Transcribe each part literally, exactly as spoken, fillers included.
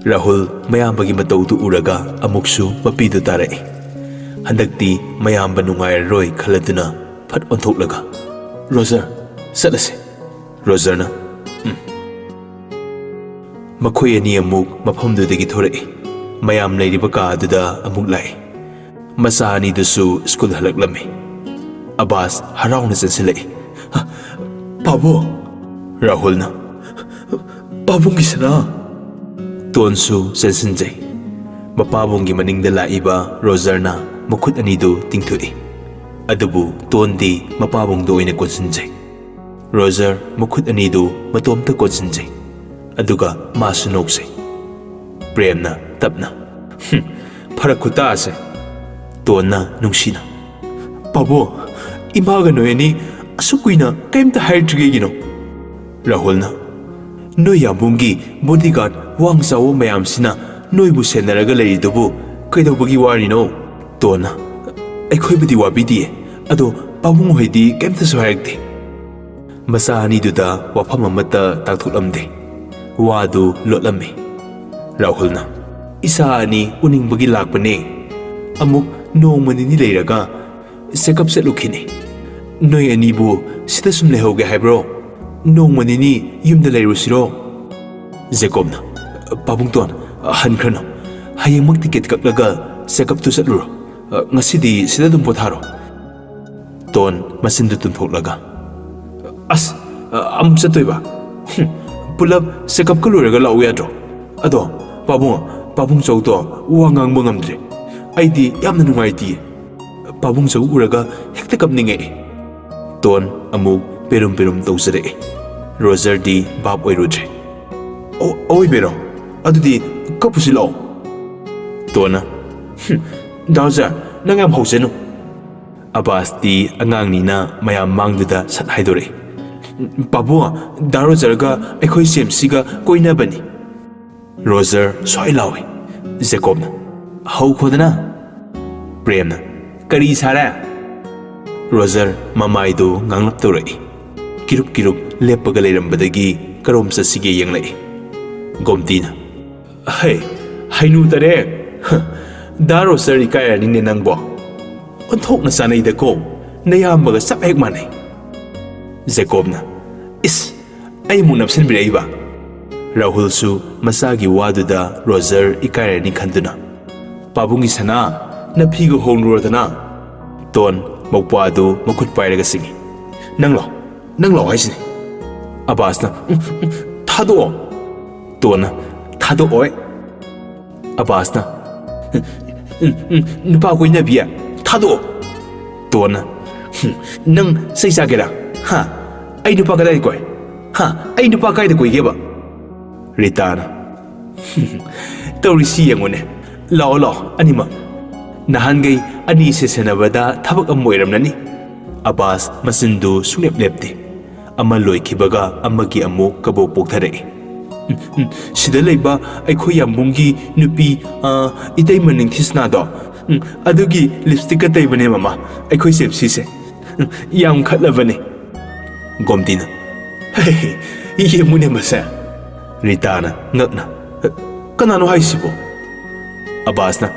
ꯔꯥꯍꯨꯜ ꯃꯌꯥꯝꯕꯒꯤ ꯃꯇꯧꯗꯨ ꯎꯔꯒ ꯑꯃꯨꯛꯁꯨ ꯃꯄꯤꯗꯨ ꯇꯥꯔꯛꯏ꯫ ꯍꯟꯗꯛꯇꯤ ꯃꯌꯥꯝꯕ ꯅꯨꯡꯉꯥꯏꯔꯔꯣꯏ ꯈꯜꯂꯗꯨꯅ ꯐꯠ ꯑꯣꯟꯊꯣꯛꯂꯒ, "ꯔꯣꯖꯔ, ꯆꯠꯂꯁꯦ꯫" ꯔꯣꯖꯔꯅ, "ꯎꯝ꯫" ꯃꯈꯣꯏ ꯑꯅꯤ ꯑꯃꯨꯛ ꯃꯐꯝꯗꯨꯗꯒꯤ ꯊꯣꯔꯛꯏ꯫ ꯃꯌꯥꯝ ꯂꯩꯔꯤꯕ ꯀꯥ ꯑꯗꯨꯗ ꯑꯃꯨꯛ ꯂꯥꯛꯏ꯫ ꯃꯆꯥ ꯑꯅꯤꯗꯨꯁꯨ ꯁ꯭ꯀꯨꯜ ꯍꯜꯂꯛꯂꯝꯃꯤ꯫ ꯑꯕꯥꯁ ꯍꯔꯥꯎꯅ ꯆꯦꯟꯁꯤꯜꯂꯛꯏ꯫ "ꯄꯥꯕꯨꯡ!" ꯔꯥꯍꯨꯜꯅ, "ꯄꯥꯕꯨꯡꯒꯤ ꯁꯅꯥ!" ꯇꯣꯟꯁꯨ ꯆꯦꯟꯁꯤꯟꯖꯩ꯫ ꯃꯄꯥꯕꯨꯡꯒꯤ ꯃꯅꯤꯡꯗ ꯂꯥꯛꯏꯕ ꯔꯣꯖꯔꯅ ꯃꯈꯨꯠ ꯑꯅꯤꯗꯨ ꯇꯤꯡꯊꯣꯛꯏ꯫ ꯑꯗꯨꯕꯨ ꯇꯣꯟꯗꯤ ꯃꯄꯥꯕꯨꯡꯗ ꯑꯣꯏꯅ ꯀꯣꯟꯁꯤꯟꯖꯩ꯫ ꯔꯣꯖꯔ ꯃꯈꯨꯠ ꯑꯅꯤꯗꯨ ꯃꯇꯣꯝꯇ ꯀꯣꯟꯁꯤꯟꯖꯩ꯫ ꯑꯗꯨꯒ ꯃꯥꯁꯨ ꯅꯣꯛꯆꯩ꯫ ꯄ꯭ꯔꯦꯝꯅ ꯇꯞꯅ, "ꯍꯨꯝ, ꯐꯔꯛ ꯈꯨꯇꯥꯁꯦ꯫" ꯇꯣꯟꯅ ꯅꯨꯡꯁꯤꯅ, "ꯄꯥꯕꯨꯡ, ꯏꯃꯥꯒ ꯅꯣꯏ ꯑꯅꯤ ꯑꯁꯨꯛ ꯀꯨꯏꯅ ꯀꯩꯝꯇ ꯍꯥꯏꯔꯛꯇ꯭ꯔꯤ ꯀꯩꯒꯤꯅꯣ?" ꯔꯥꯍꯨꯜꯅ, "ꯅꯣꯏ ꯌꯥꯝꯕꯨꯡꯒꯤ ꯕꯣꯗꯤꯒꯥꯔꯗ ꯋꯥꯡ ꯆꯥꯎꯕ ꯃꯌꯥꯝꯁꯤꯅ ꯅꯣꯏꯕꯨ ꯁꯦꯟꯅꯔꯒ ꯂꯩꯔꯤꯗꯨꯕꯨ ꯀꯩꯗꯧꯕꯒꯤ ꯋꯥꯔꯤꯅꯣ?" ꯇꯣꯟꯅ, "ꯑꯩꯈꯣꯏꯕꯨꯗꯤ ꯋꯥꯕꯤꯗꯤꯌꯦ, ꯑꯗꯣ ꯄꯥꯕꯨꯡ ꯍꯣꯏꯗꯤ ꯀꯩꯝꯇꯁꯨ ꯍꯥꯏꯔꯛꯇꯦ꯫" ꯃꯆꯥ ꯑꯅꯤꯗꯨꯗ ꯋꯥꯐꯝ ꯑꯃꯠꯇ ꯇꯥꯛꯊꯣꯛꯂꯝꯗꯦ꯫ ꯋꯥꯗꯨ ꯂꯣꯠꯂꯝꯃꯤ꯫ ꯔꯥꯍꯨꯜꯅ, "ꯏꯆꯥ ꯑꯅꯤ ꯎꯅꯤꯡꯕꯒꯤ ꯂꯥꯛꯄꯅꯦ꯫ ꯑꯃꯨꯛ ꯅꯣꯡꯃ ꯅꯤꯅꯤ ꯂꯩꯔꯒ ꯆꯦꯛꯑꯞ ꯆꯠꯂꯨꯈꯤꯅꯤ꯫ ꯅꯣꯏ ꯑꯅꯤꯕꯨ ꯁꯤꯗ ꯁꯨꯝ ꯂꯩꯍꯧꯒꯦ ꯍꯥꯏꯕ꯭ꯔꯣ? ꯅꯣꯡꯃ ꯅꯤꯅꯤ ꯌꯨꯝꯗ ꯂꯩꯔꯨꯁꯤꯔꯣ?" ꯖꯦꯀꯣꯕꯅ, "ꯄꯥꯕꯨꯡ ꯇꯣꯟ, ꯍꯟꯈ꯭ꯔꯅꯨ꯫ ꯍꯌꯦꯡꯃꯛ ꯇꯤꯀꯦꯠ ꯀꯛꯂꯒ ꯆꯦꯛꯑꯞꯇꯨ ꯆꯠꯂꯨꯔꯣ꯫ ꯉꯁꯤꯗꯤ ꯁꯤꯗ ꯑꯗꯨꯝ ꯄꯣꯊꯥꯔꯣ꯫" ꯇꯣꯟ ꯃꯆꯤꯟꯗꯨ ꯇꯨꯝꯊꯣꯛꯂꯒ, "ꯑꯁ, ꯑꯃꯨꯛ ꯆꯠꯇꯣꯏꯕ? ꯍꯨꯝ, ꯄꯨꯂꯞ ꯆꯦꯛꯑꯞꯀ ꯂꯣꯏꯔꯒ ꯂꯥꯛꯎ ꯌꯥꯗ꯭ꯔꯣ? ꯑꯗꯣ ꯄꯥꯕꯨꯡ, ꯄꯥꯕꯨꯡ ꯆꯧꯗꯣ ꯋꯥ ꯉꯥꯡꯕ ꯉꯝꯗ꯭ꯔꯦ꯫ ꯑꯩꯗꯤ ꯌꯥꯝꯅ ꯅꯨꯡꯉꯥꯏꯇꯤꯌꯦ꯫ ꯄꯥꯕꯨꯡ ꯆꯧ ꯎꯔꯒ ꯍꯦꯛꯇ ꯀꯞꯅꯤꯡꯉꯛꯑꯦ꯫" ꯇꯣꯟ ꯑꯃꯨꯛ ꯄꯦꯔꯨꯝ ꯄꯦꯔꯨꯝ ꯇꯧꯖꯔꯛꯑꯦ꯫ ꯔꯣꯖꯔꯗꯤ ꯚꯥꯞ ꯑꯣꯏꯔꯨꯗ꯭ꯔꯦ꯫ "ꯑꯣ, ꯑꯋꯣꯏꯕꯩꯔꯣ? ꯑꯗꯨꯗꯤ ꯀꯞꯄꯨꯁꯤ ꯂꯥꯛꯑꯣ꯫" ꯇꯣꯟꯅ, "ꯍꯨꯝ, ꯗꯥ ꯔꯣꯖꯔ, ꯅꯪ ꯌꯥꯝ ꯍꯧꯖꯅꯨ꯫" ꯑꯕꯥꯁꯇꯤ ꯑꯉꯥꯡꯅꯤꯅ ꯃꯌꯥꯝ ꯃꯥꯡꯗꯨꯗ ꯁꯠ ꯍꯥꯏꯗꯣꯔꯛꯏ, "ꯄꯥꯕꯨꯡ, ꯗꯥ ꯔꯣꯖꯔꯒ ꯑꯩꯈꯣꯏ ꯖꯦꯝꯁꯁꯤꯒ ꯀꯣꯏꯅꯕꯅꯤ꯫" ꯔꯣꯖꯔ ꯁ꯭ꯋꯥꯏ ꯂꯥꯎꯏ꯫ ꯖꯦꯀꯣꯕꯅ, "ꯍꯧꯈꯣꯗꯅ꯫" ꯄ꯭ꯔꯦꯝꯅ, "ꯀꯔꯤ ꯁꯥꯔꯦ?" ꯔꯣꯖꯔ ꯃꯃꯥꯏꯗꯨ ꯉꯥꯡꯂꯞ ꯇꯧꯔꯛꯏ꯫ ꯀꯤꯔꯨꯞ ꯀꯤꯔꯨꯞ ꯂꯦꯞꯄꯒ ꯂꯩꯔꯝꯕꯗꯒꯤ ꯀꯔꯣꯝ ꯆꯠꯁꯤꯒꯦ ꯌꯦꯡꯂꯛꯏ꯫ ꯒꯣꯝꯇꯤꯅ, ꯍꯩ, ꯍꯩꯅꯨ ꯇꯔꯦ꯫ ꯗꯥ ꯔꯣꯖꯔ ꯏꯀꯥꯏꯔꯅꯤꯅꯦ ꯅꯪꯕꯣ꯫ ꯑꯣꯟꯊꯣꯛꯅ ꯆꯥꯅꯩꯗꯀꯣ, ꯅꯌꯥꯝꯕꯒ ꯆꯞ ꯍꯦꯛ ꯃꯥꯟꯅꯩ꯫ ꯖꯦꯀꯣꯕꯅ, ꯏꯁ, ꯑꯩ ꯑꯃꯨꯛ ꯅꯞꯁꯤꯟꯕꯤꯔꯛꯏꯕ? ꯔꯥꯍꯨꯜꯁꯨ ꯃꯆꯥꯒꯤ ꯋꯥꯗꯨꯗ ꯔꯣꯖꯔ ꯏꯀꯥꯏꯔꯅꯤ ꯈꯟꯗꯨꯅ, ꯄꯥꯕꯨꯡꯒꯤ ꯁꯅꯥ, ꯅꯐꯤꯒ ꯍꯣꯡꯂꯨꯔꯗꯅ꯫ ꯇꯣꯟ ꯃꯧꯄ꯭ꯋꯥꯗꯨ ꯃꯈꯨꯠ ꯄꯥꯏꯔꯒ ꯆꯤꯡꯏ꯫ ꯅꯪ ꯂꯥꯎ, ꯅꯪ ꯂꯥꯎ ꯍꯥꯏꯁꯤꯅꯤ꯫ ꯑꯕꯥꯁꯅ, "ꯎꯝ, ꯎꯝ, ꯊꯥꯗꯣꯛꯑꯣ"꯫ ꯇꯣꯟꯅ, "ꯊꯥꯗꯣꯛꯑꯣꯏ"꯫ ꯑꯕꯥꯁꯅ, "ꯎꯝ, ꯎꯝ, ꯎꯝ, ꯅꯨꯄꯥ ꯀꯣꯏꯅꯕꯤ, ꯊꯥꯗꯣꯛꯑꯣ"꯫ ꯇꯣꯟꯅ, "ꯍꯨꯝ, ꯅꯪ ꯆꯩ ꯆꯥꯒꯦꯔꯥ? ꯍꯥ? ꯑꯩ ꯅꯨꯄꯥ ꯀꯗꯥꯏꯗ ꯀꯣꯏ? ꯍꯥ? ꯑꯩ ꯅꯨꯄꯥ ꯀꯥꯏꯗ ꯀꯣꯏꯒꯦꯕ?" ꯔꯤꯇꯥꯅ, "ꯇꯧꯔꯤꯁꯤ ꯌꯦꯡꯉꯨꯅꯦ꯫ ꯂꯥꯛꯑꯣ, ꯂꯥꯛꯑꯣ, ꯑꯅꯤꯃꯛ꯫ ꯅꯍꯥꯟꯈꯩ ꯑꯅꯤꯁꯦ ꯁꯦꯟꯅꯕꯗ ꯊꯕꯛ ꯑꯃ ꯑꯣꯏꯔꯝꯂꯅꯤ"꯫ ꯑꯕꯥꯁ ꯃꯆꯤꯟꯗꯨ ꯁꯨꯡꯂꯦꯞ ꯂꯦꯞꯇꯦ꯫ ꯑꯃ ꯂꯣꯏꯈꯤꯕꯒ ꯑꯃꯒꯤ ꯑꯃꯨꯛ ꯀꯕꯣꯛ ꯄꯣꯛꯊꯔꯛꯏ꯫ "ꯎꯝ, ꯎꯝ, ꯁꯤꯗ ꯂꯩꯕ ꯑꯩꯈꯣꯏ ꯌꯥꯝꯕꯨꯡꯒꯤ ꯅꯨꯄꯤ, ꯑ, ꯏꯇꯩꯃ ꯅꯤꯡꯊꯤꯁꯅꯥꯗꯣ, ꯎꯝ, ꯑꯗꯨꯒꯤ ꯂꯤꯞꯁꯇꯤꯛꯀ ꯇꯩꯕꯅꯦ, ꯃꯃꯥ, ꯑꯩꯈꯣꯏ ꯆꯦꯞꯁꯤꯁꯦ꯫ ꯎꯝ, ꯌꯥꯝ ꯈꯠꯂꯕꯅꯦ"꯫ ꯒꯣꯝꯇꯤꯅ, "ꯍꯦ, ꯌꯦꯡꯉꯨꯅꯦ ꯃꯁꯦ"꯫ ꯔꯤꯇꯥꯅ ꯉꯛꯅ, "ꯀꯅꯥꯅꯣ ꯍꯥꯏꯁꯤꯕꯣ?" ꯑꯕꯥꯁꯅ,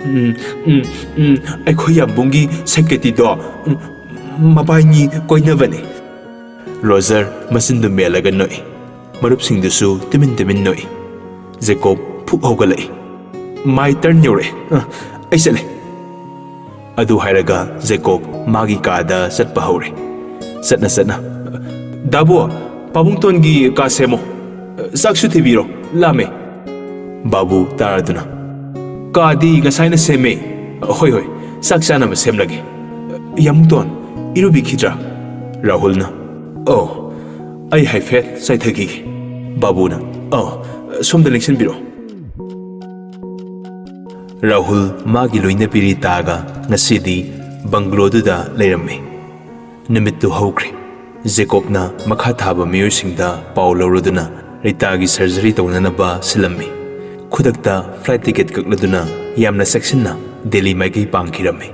"ꯎꯝ, ꯎꯝ, ꯎꯝ, ꯑꯩꯈꯣꯏ ꯌꯥꯝꯕꯨꯡꯒꯤ ꯁꯦꯀ꯭ꯔꯦꯇꯔꯤꯗꯣ, ꯎꯝ, ꯃꯕꯥꯏꯅꯤ ꯀꯣꯏꯅꯕꯅꯦ"꯫ ꯔꯣꯖꯔ ꯃꯆꯤꯟꯗꯨ ꯃꯦꯜꯂꯒ ꯅꯣꯛꯏ꯫ ꯃꯔꯨꯞꯁꯤꯡꯗꯨꯁꯨ ꯇꯨꯃꯤꯟ ꯇꯨꯃꯤꯟ ꯅꯣꯛꯏ꯫ ꯖꯦꯀꯣꯕ ꯐꯨꯛ ꯍꯧꯒꯠꯂꯛꯏ꯫ "My turn ꯌꯧꯔꯛꯑꯦ꯫ ꯑ, ꯑꯩ ꯆꯠꯂꯦ"꯫ ꯑꯗꯨ ꯍꯥꯏꯔꯒ ꯖꯦꯀꯣꯕ ꯃꯥꯒꯤ ꯀꯥꯗ ꯆꯠꯄ ꯍꯧꯔꯦ꯫ ꯆꯠꯅ ꯆꯠꯅ, "ꯗꯥꯕꯨ, ꯄꯥꯕꯨꯡꯇꯣꯟꯒꯤ ꯀꯥ ꯁꯦꯝꯃꯣ꯫ ꯆꯥꯛꯁꯨ ꯊꯤꯕꯤꯔꯣ, ꯂꯥꯝꯃꯦ"꯫ ꯕꯥꯕꯨ ꯇꯥꯔꯗꯨꯅ, "ꯀꯥꯗꯤ ꯉꯁꯥꯏꯅ ꯁꯦꯝꯃꯦ꯫ ꯍꯣꯏ, ꯍꯣꯏ, ꯆꯥꯛ ꯆꯥꯅꯕ ꯁꯦꯝꯂꯒꯦ꯫ ꯌꯥꯝꯕꯨꯡꯇꯣꯟ, ꯏꯔꯨꯕꯤꯈꯤꯗ꯭ꯔꯥ?" ꯔꯥꯍꯨꯜꯅ, "ꯑꯧ, ꯑꯩ ꯍꯥꯏꯐꯦꯠ ꯆꯥꯏꯊꯈꯤꯒꯦ"꯫ ꯕꯥꯕꯨꯅ, "ꯑꯧ, ꯁꯣꯝꯗ ꯂꯦꯡꯁꯤꯟꯕꯤꯔꯣ"꯫ ꯔꯥꯍꯨꯜ ꯃꯥꯒꯤ ꯂꯣꯏꯅꯕꯤ ꯔꯤꯇꯥꯒ ꯉꯁꯤꯗꯤ ꯕꯪꯒ꯭ꯂꯣꯗꯨꯗ ꯂꯩꯔꯝꯃꯤ꯫ ꯅꯨꯃꯤꯠꯇꯨ ꯍꯧꯈ꯭ꯔꯦ꯫ ꯖꯦꯀꯣꯕꯅ ꯃꯈꯥ ꯊꯥꯕ ꯃꯤꯑꯣꯏꯁꯤꯡꯗ ꯄꯥꯎ ꯂꯧꯔꯗꯨꯅ ꯔꯤꯇꯥꯒꯤ ꯁꯔꯖꯔꯤ ꯇꯧꯅꯅꯕ ꯁꯤꯜꯂꯝꯃꯤ꯫ ꯈꯨꯗꯛꯇ ꯐ꯭ꯂꯥꯏꯠ ꯇꯤꯀꯦꯠ ꯀꯛꯂꯗꯨꯅ ꯌꯥꯝꯅ ꯆꯦꯛꯁꯤꯟꯅ ꯗꯦꯜꯂꯤ ꯃꯥꯏꯀꯩ ꯄꯥꯡꯈꯤꯔꯝꯃꯤ꯫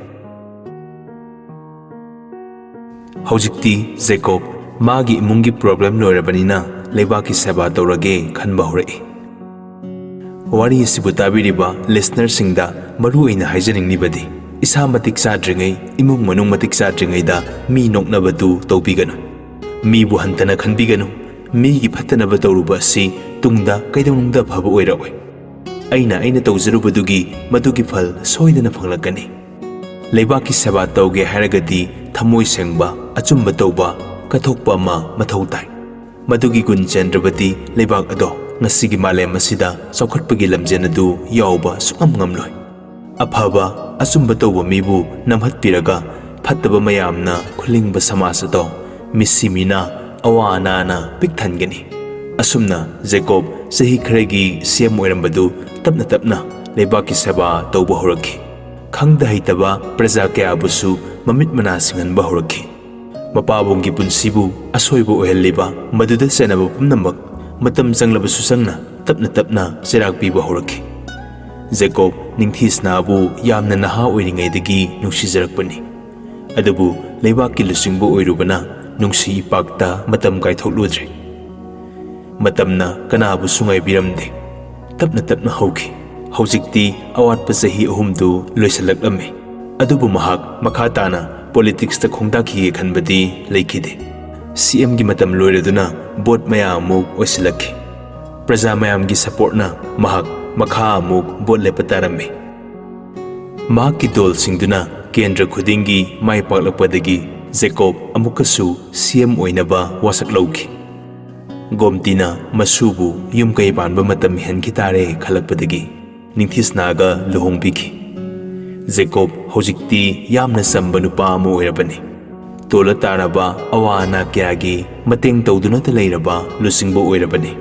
ꯍꯧꯖꯤꯛꯇꯤ ꯖꯦꯀꯣꯕ ꯃꯥꯒꯤ ꯏꯃꯨꯡꯒꯤ ꯄ꯭ꯔꯣꯕ꯭ꯂꯦꯝ ꯂꯣꯏꯔꯕꯅꯤꯅ ꯂꯩꯕꯥꯛꯀꯤ ꯁꯦꯕꯥ ꯇꯧꯔꯒꯦ ꯈꯟꯕ ꯍꯧꯔꯛꯏ꯫ ꯋꯥꯔꯤ ꯑꯁꯤꯕꯨ ꯇꯥꯕꯤꯔꯤꯕ ꯂꯤꯁꯅꯔꯁꯤꯡꯗ ꯃꯔꯨ ꯑꯣꯏꯅ ꯍꯥꯏꯖꯅꯤꯡꯂꯤꯕꯗꯤ, ꯏꯁꯥ ꯃꯇꯤꯛ ꯆꯥꯗ꯭ꯔꯤꯉꯩ, ꯏꯃꯨꯡ ꯃꯅꯨꯡ ꯃꯇꯤꯛ ꯆꯥꯗ꯭ꯔꯤꯉꯩꯗ ꯃꯤ ꯅꯣꯛꯅꯕꯗꯨ ꯇꯧꯕꯤꯒꯅꯨ꯫ ꯃꯤꯕꯨ ꯍꯟꯊꯅ ꯈꯟꯕꯤꯒꯅꯨ꯫ ꯃꯤꯒꯤ ꯐꯠꯇꯅꯕ ꯇꯧꯔꯨꯕ ꯑꯁꯤ ꯇꯨꯡꯗ ꯀꯩꯗꯧꯅꯨꯡꯗ ꯑꯐꯕ ꯑꯣꯏꯔꯛꯑꯣꯏ꯫ ꯑꯩꯅ ꯑꯩꯅ ꯇꯧꯖꯔꯨꯕꯗꯨꯒꯤ ꯃꯗꯨꯒꯤ ꯐꯜ ꯁꯣꯏꯗꯅ ꯐꯪꯂꯛꯀꯅꯤ꯫ ꯂꯩꯕꯥꯛꯀꯤ ꯁꯦꯕꯥ ꯇꯧꯒꯦ ꯍꯥꯏꯔꯒꯗꯤ ꯊꯃꯣꯏ ꯁꯦꯡꯕ, ꯑꯆꯨꯝꯕ ꯇꯧꯕ, ꯀꯠꯊꯣꯛꯄ ꯑꯃ ꯃꯊꯧ ꯇꯥꯏ꯫ ꯃꯗꯨꯒꯤ ꯒꯨꯟ ꯆꯦꯟꯗ꯭ꯔꯕꯗꯤ ꯂꯩꯕꯥꯛ ꯑꯗꯣ ꯉꯁꯤꯒꯤ ꯃꯥꯂꯦꯝ ꯑꯁꯤꯗ ꯆꯥꯎꯈꯠꯄꯒꯤ ꯂꯝꯖꯦꯜ ꯑꯗꯨ ꯌꯥꯎꯕ ꯁꯨꯛꯉꯝ ꯉꯝꯂꯣꯏ꯫ ꯑꯐꯕ, ꯑꯆꯨꯝꯕ ꯇꯧꯕ ꯃꯤꯕꯨ ꯅꯝꯍꯠꯄꯤꯔꯒ ꯐꯠꯇꯕ ꯃꯌꯥꯝꯅ ꯈꯨꯂꯤꯡꯕ ꯁꯃꯥꯖ ꯑꯗꯣ ꯃꯤꯁꯤ ꯃꯤꯅꯥ, ꯑꯋꯥ ꯑꯅꯥꯅ ꯄꯤꯛ ꯊꯟꯒꯅꯤ꯫ ꯑꯁꯨꯝꯅ ꯖꯦꯀꯣꯕ ꯆꯍꯤ ꯈꯔꯒꯤ ꯁꯤ ꯑꯦꯝ ꯑꯣꯏꯔꯝꯕꯗꯨ ꯇꯞꯅ ꯇꯞꯅ ꯂꯩꯕꯥꯛꯀꯤ ꯁꯦꯕꯥ ꯇꯧꯕ ꯍꯧꯔꯛꯈꯤ꯫ ꯈꯪꯗ ꯍꯩꯇꯕ ꯄ꯭ꯔꯖꯥ ꯀꯌꯥꯕꯨꯁꯨ ꯃꯃꯤꯠ ꯃꯅꯥ ꯁꯤꯡꯍꯟꯕ ꯍꯧꯔꯛꯈꯤ꯫ ꯃꯄꯥꯕꯨꯡꯒꯤ ꯄꯨꯟꯁꯤꯕꯨ ꯑꯁꯣꯏꯕ ꯑꯣꯏꯍꯜꯂꯤꯕ ꯃꯗꯨꯗ ꯆꯦꯟꯅꯕ ꯄꯨꯝꯅꯃꯛ ꯃꯇꯝ ꯆꯪꯂꯕꯁꯨ ꯆꯪꯅ ꯇꯞꯅ ꯇꯞꯅ ꯆꯩꯔꯥꯛ ꯄꯤꯕ ꯍꯧꯔꯛꯈꯤ꯫ ꯖꯦꯀꯣꯕ ꯅꯤꯡꯊꯤꯁꯅꯥꯕꯨ ꯌꯥꯝꯅ ꯅꯍꯥ ꯑꯣꯏꯔꯤꯉꯩꯗꯒꯤ ꯅꯨꯡꯁꯤꯖꯔꯛꯄꯅꯤ꯫ ꯑꯗꯨꯕꯨ ꯂꯩꯕꯥꯛꯀꯤ ꯂꯨꯆꯤꯡꯕ ꯑꯣꯏꯔꯨꯕꯅ ꯅꯨꯡꯁꯤ ꯏꯄꯥꯛꯇ ꯃꯇꯝ ꯀꯥꯏꯊꯣꯛꯂꯨꯗ꯭ꯔꯦ꯫ ꯃꯇꯝꯅ ꯀꯅꯥꯕꯨꯁꯨ ꯉꯥꯏꯕꯤꯔꯝꯗꯦ꯫ ꯇꯞꯅ ꯇꯞꯅ ꯍꯧꯈꯤ꯫ ꯍꯧꯖꯤꯛꯇꯤ ꯑꯋꯥꯠꯄ ꯆꯍꯤ ꯑꯍꯨꯝꯗꯨ ꯂꯣꯏꯁꯤꯜꯂꯛꯂꯝꯃꯤ꯫ ꯑꯗꯨꯕꯨ ꯃꯍꯥꯛ ꯃꯈꯥ ꯇꯥꯅ ꯄꯣꯂꯤꯇꯤꯛꯁꯇ ꯈꯣꯡꯗꯥꯈꯤꯒꯦ ꯈꯟꯕꯗꯤ ꯂꯩꯈꯤꯗꯦ꯫ ꯁꯤ ꯑꯦꯝꯒꯤ ꯃꯇꯝ ꯂꯣꯏꯔꯗꯨꯅ ꯚꯣꯠ ꯃꯌꯥ ꯑꯃꯨꯛ ꯑꯣꯏꯁꯤꯜꯂꯛꯈꯤ꯫ ꯄ꯭ꯔꯖꯥ ꯃꯌꯥꯝꯒꯤ ꯁꯄꯣꯔꯠꯅ ꯃꯍꯥꯛ ꯃꯈꯥ ꯑꯃꯨꯛ ꯚꯣꯠ ꯂꯦꯞꯄ ꯇꯥꯔꯝꯃꯤ꯫ ꯃꯍꯥꯛꯀꯤ ꯗꯣꯜꯁꯤꯡꯗꯨꯅ ꯀꯦꯟꯗ꯭ꯔ ꯈꯨꯗꯤꯡꯒꯤ ꯃꯥꯏ ꯄꯥꯛꯂꯛꯄꯗꯒꯤ ꯖꯦꯀꯣꯕ ꯑꯃꯨꯛꯀꯁꯨ ꯁꯤ ꯑꯦꯝ ꯑꯣꯏꯅꯕ ꯋꯥꯁꯛ ꯂꯧꯈꯤ꯫ ꯒꯣꯝꯇꯤꯅ ꯃꯁꯨꯕꯨ ꯌꯨꯝ ꯀꯩ ꯄꯥꯟꯕ ꯃꯇꯝ ꯍꯦꯟꯈꯤ ꯇꯥꯔꯦ ꯈꯜꯂꯛꯄꯗꯒꯤ ꯅꯤꯡꯊꯤꯁꯅꯥꯒ ꯂꯨꯍꯣꯡꯕꯤꯈꯤ꯫ ꯖꯦꯀꯣꯕ ꯍꯧꯖꯤꯛꯇꯤ ꯌꯥꯝꯅ ꯆꯝꯕ ꯅꯨꯄꯥ ꯑꯃ ꯑꯣꯏꯔꯕꯅꯤ꯫ ꯇꯣꯜꯂ ꯇꯥꯔꯕ ꯑꯋꯥ ꯑꯅꯥ ꯀꯌꯥꯒꯤ ꯃꯇꯦꯡ ꯇꯧꯗꯨꯅꯇ ꯂꯩꯔꯕ ꯂꯨꯆꯤꯡꯕ ꯑꯣꯏꯔꯕꯅꯤ꯫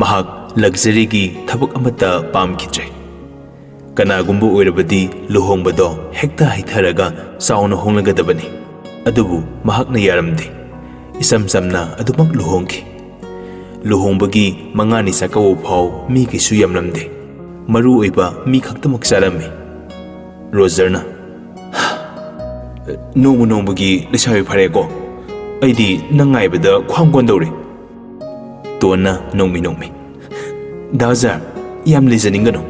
ꯃꯍꯥꯛ ꯂꯛꯖꯔꯤꯒꯤ ꯊꯕꯛ ꯑꯃꯠꯇ ꯄꯥꯝꯈꯤꯗ꯭ꯔꯦ꯫ ꯀꯅꯥꯒꯨꯝꯕ ꯑꯣꯏꯔꯕꯗꯤ ꯂꯨꯍꯣꯡꯕꯗꯣ ꯍꯦꯛꯇ ꯍꯩꯊꯔꯒ ꯆꯥꯎꯅ ꯍꯣꯡꯂꯒꯗꯕꯅꯤ꯫ ꯑꯗꯨꯕꯨ ꯃꯍꯥꯛꯅ ꯌꯥꯔꯝꯗꯦ꯫ ꯏꯆꯝ ꯆꯝꯅ ꯑꯗꯨꯃꯛ ꯂꯨꯍꯣꯡꯈꯤ꯫ ꯂꯨꯍꯣꯡꯕꯒꯤ ꯃꯉꯥꯅꯤ ꯆꯥꯛꯀꯧꯕ ꯐꯥꯎ ꯃꯤ ꯀꯩꯁꯨ ꯌꯥꯝꯂꯝꯗꯦ꯫ ꯃꯔꯨ ꯑꯣꯏꯕ ꯃꯤ ꯈꯛꯇꯃꯛ ꯆꯥꯔꯝꯃꯤ꯫ ꯔꯣꯖꯔꯅ, "ꯅꯣꯡꯃ ꯅꯣꯡꯃꯒꯤ ꯂꯩꯁꯥꯕꯤ ꯐꯔꯦꯀꯣ꯫ ꯑꯩꯗꯤ ꯅꯪ ꯉꯥꯏꯕꯗ ꯈ꯭ꯋꯥꯡ ꯀꯣꯟꯗꯧꯔꯦ꯫" ꯇꯣꯟꯅ ꯅꯣꯡꯃꯤ ꯅꯣꯡꯃꯤ, "ꯗꯥ ꯖꯥꯔ, ꯌꯥꯝ ꯂꯩꯖꯅꯤꯡꯒꯅꯨ꯫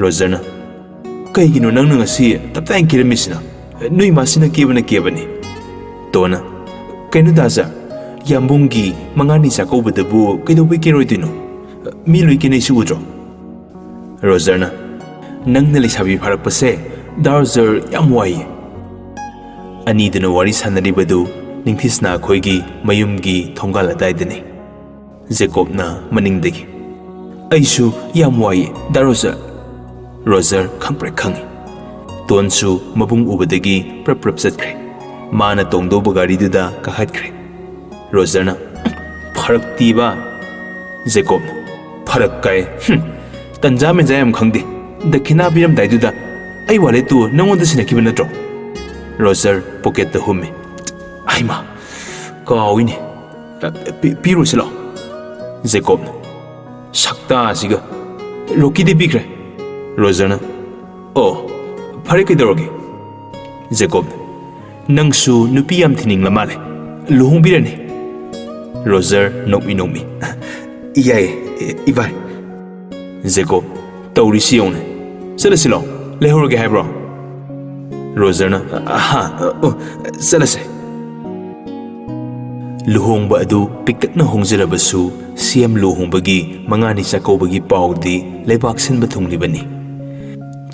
ꯔꯣꯖꯔꯅ, "ꯀꯩꯒꯤꯅꯣ ꯅꯪꯅ ꯉꯁꯤ ꯇꯞꯇꯥꯏꯅ ꯀꯦꯔꯝꯃꯤꯁꯤꯅ? ꯅꯣꯏ ꯃꯥꯁꯤꯅ ꯀꯦꯕꯅ ꯀꯦꯕꯅꯤ꯫" ꯇꯣꯟꯅ, "ꯀꯩꯅꯣ ꯗꯥ ꯁꯥꯔ, ꯌꯥꯝꯕꯨꯡꯒꯤ ꯃꯉꯥꯅꯤ ꯆꯥꯛꯀꯧꯕꯗꯕꯨ ꯀꯩꯗꯧꯕꯩ ꯀꯦꯔꯣꯏꯗꯣꯏꯅꯣ? ꯃꯤ ꯂꯣꯏ ꯀꯦꯅꯩꯁꯤ ꯎꯗ꯭ꯔꯣ?" ꯔꯣꯖꯔꯅ, "ꯅꯪꯅ ꯂꯩꯁꯥꯕꯤ ꯐꯥꯔꯛꯄꯁꯦ ꯗꯥ ꯔꯣꯖꯔ ꯌꯥꯝ ꯋꯥꯏꯌꯦ꯫" ꯑꯅꯤꯗꯨꯅ ꯋꯥꯔꯤ ꯁꯥꯟꯅꯔꯤꯕꯗꯨ ꯅꯤꯡꯊꯤꯁꯅꯥ ꯑꯩꯈꯣꯏꯒꯤ ꯃꯌꯨꯝꯒꯤ ꯊꯣꯡꯒꯥꯜ ꯑꯗꯥꯏꯗꯅꯤ꯫ ꯖꯦꯀꯣꯕꯅ ꯃꯅꯤꯡꯗꯒꯤ, "ꯑꯩꯁꯨ ꯌꯥꯝ ꯋꯥꯏꯌꯦ ꯗꯥ ꯔꯣꯖꯔ꯫" ꯔꯣꯖꯔ ꯈꯪꯄ꯭ꯔꯦꯛ ꯈꯪꯉꯤ꯫ ꯇꯣꯟꯁꯨ ꯃꯕꯨꯡ ꯎꯕꯗꯒꯤ ꯄ꯭ꯔꯞ ꯄ꯭ꯔꯞ ꯆꯠꯈ꯭ꯔꯦ꯫ ꯃꯥꯅ ꯇꯣꯡꯗꯧꯕ ꯒꯥꯔꯤꯗꯨꯗ ꯀꯥꯈꯠꯈ꯭ꯔꯦ꯫ ꯔꯣꯖꯔꯅ, "ꯐꯔꯛꯇꯤꯕ꯫" ꯖꯦꯀꯣꯕꯅ, "ꯐꯔꯛ ꯀꯥꯏ꯫ ꯍꯨꯝ, ꯇꯟꯖꯥ ꯃꯦꯟꯖꯥ ꯌꯥꯝ ꯈꯪꯗꯦ꯫ ꯗꯈꯤꯅꯥ ꯄꯤꯔꯝꯗꯥꯏꯗꯨꯗ ꯑꯩ ꯋꯥꯂꯦꯠꯇꯨ ꯅꯪꯉꯣꯟꯗ ꯁꯤꯟꯅꯈꯤꯕ ꯅꯠꯇ꯭ꯔꯣ?" ꯔꯣꯖꯔ ꯄꯣꯀꯦꯠꯇ ꯍꯨꯝꯃꯤ꯫ "ꯍꯩꯃꯥ, ꯀꯥꯎꯏꯅꯦ꯫ ꯄꯤ-, ꯄꯤꯔꯨꯁꯤ ꯂꯥꯛꯑꯣ꯫" ꯖꯦꯀꯣꯕꯅ, "ꯁꯛꯇꯥ ꯑꯁꯤꯒ꯫ ꯔꯣꯀꯤꯗꯤ ꯄꯤꯈ꯭ꯔꯦ꯫" ꯔꯣꯖꯔꯅ, "ꯑꯣ, ꯐꯔꯦ, ꯀꯩꯗꯧꯔꯒꯦ?" ꯖꯦꯀꯣꯕꯅ, "ꯅꯪꯁꯨ ꯅꯨꯄꯤ ꯌꯥꯝ ꯊꯤꯅꯤꯡꯂ ꯃꯥꯜꯂꯦ꯫ ꯂꯨꯍꯣꯡꯕꯤꯔꯅꯤ꯫" ꯔꯣꯖꯔ ꯅꯣꯛꯃꯤ ꯅꯣꯛꯃꯤ, "ꯌꯥꯏꯌꯦ, ꯏ-, ꯏꯕꯥꯏ꯫" ꯖꯦꯀꯣꯕ, "ꯇꯧꯔꯤꯁꯤ ꯌꯦꯡꯉꯨꯅꯦ꯫ ꯆꯠꯂꯁꯤ ꯂꯥꯛꯑꯣ꯫ ꯂꯩꯍꯧꯔꯒꯦ ꯍꯥꯏꯕ꯭ꯔꯣ?" ꯔꯣꯖꯔꯅ, "ꯍꯥ, ꯑꯣ, ꯆꯠꯂꯁꯦ꯫" ꯂꯨꯍꯣꯡꯕ ꯑꯗꯨ ꯄꯤꯛꯇꯛꯅ ꯍꯣꯡꯖꯔꯕꯁꯨ, ꯁꯤ ꯑꯦꯝ ꯂꯨꯍꯣꯡꯕꯒꯤ ꯃꯉꯥꯅꯤ ꯆꯥꯛꯀꯧꯕꯒꯤ ꯄꯥꯎꯗꯤ ꯂꯩꯕꯥꯛ ꯁꯤꯟꯕ ꯊꯨꯡꯂꯤꯕꯅꯤ꯫